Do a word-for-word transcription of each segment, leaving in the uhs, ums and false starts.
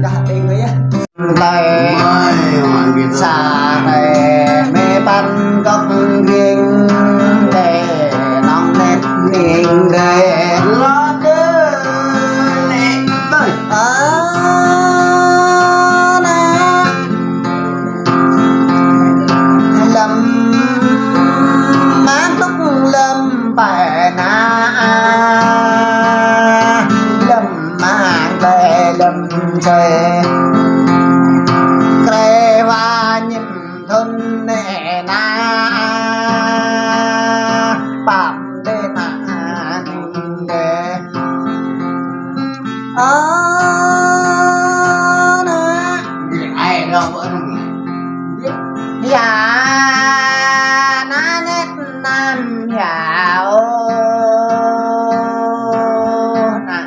Gah ƀing ơi yơh. Tơi. Mai, mai gitu. Sa rê mê păn gŏk ring đê nong nét ning đê. Lo đê lê tơi. Ơ, na. Lăm mát lŭk lăm pă na. Lăm mát lê lăm čê. Krê wa ñim thun nê na. Păm đê na ning đê. Ơ, na. Ai lo bơ. Ya, na nét năm ya ô, na,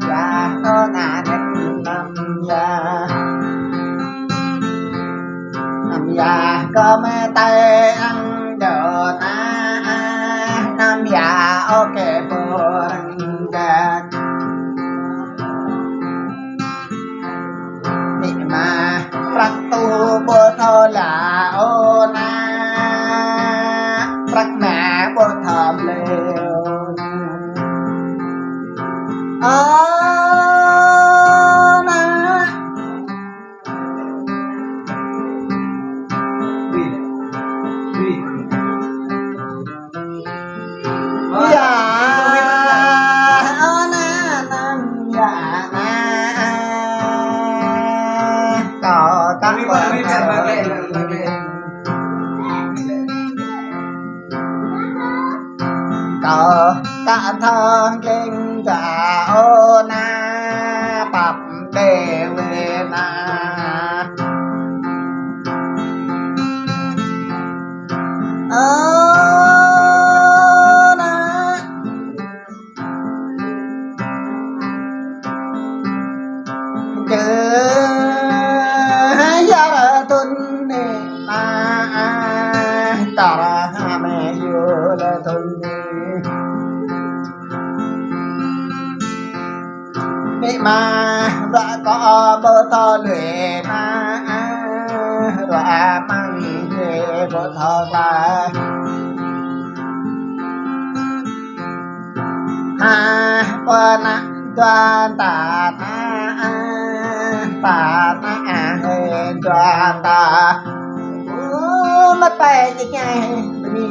ya, ô, na nét năm ya. Năm ya, kơ mê tơi ăn dơ na, năm ya, ô kê bơ ăn dơ. Mĭ ma prăk tu ƀu thâo la ô na, prăk ma ƀu thâo lê ô na. Ơ na. Ya, ơ na năm ya na. Kâo kăk kâo kăk thăng keng ta ô na pap đê wê na. Ơ na. Kơ yar tun ne na tar ha me yu la tun ne. Mĭ ma ră kơ ƀu thâo lui na, ră măng kê ƀu thâo la. Ha, pơ na dua ta na, ta na he dua ta. Ô, măt pă jik ñai, bơni.